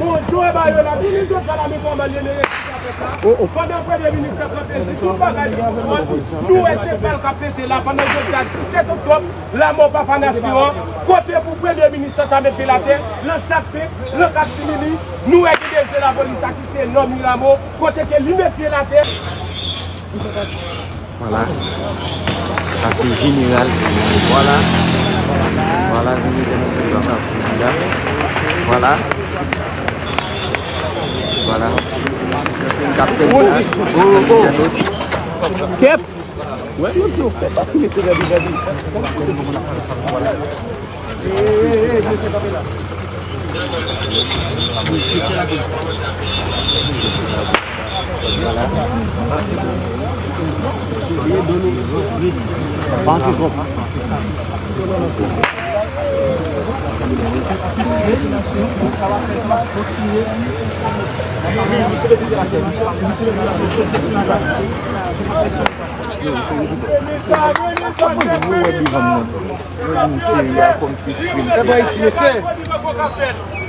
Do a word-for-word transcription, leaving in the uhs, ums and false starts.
Bondye ba yo la, vini jodi a la, men kòman li ene resi sa pèp la. Pandan premye minis la kanpe di tout bagay sou kòmand, nou wè se bal k ap pete la. Pandan jodi a disèt oktòb, lanmò papa nasyon an, kote pou premye minis la ta met pye l atè, nan chak pik, nan katimini, nou wè gen de je lapolis la ki se nonm li Rameau, kote ke li met pye l atè. Vwala. Sa se jeneral. Vwala. Vwala, jeneral, se jeneral. Vwala. Vwala. Kaptèn la. Kèp. Wè, nou di w fè pa fime se gade, gade. Ebyen isi, mesye.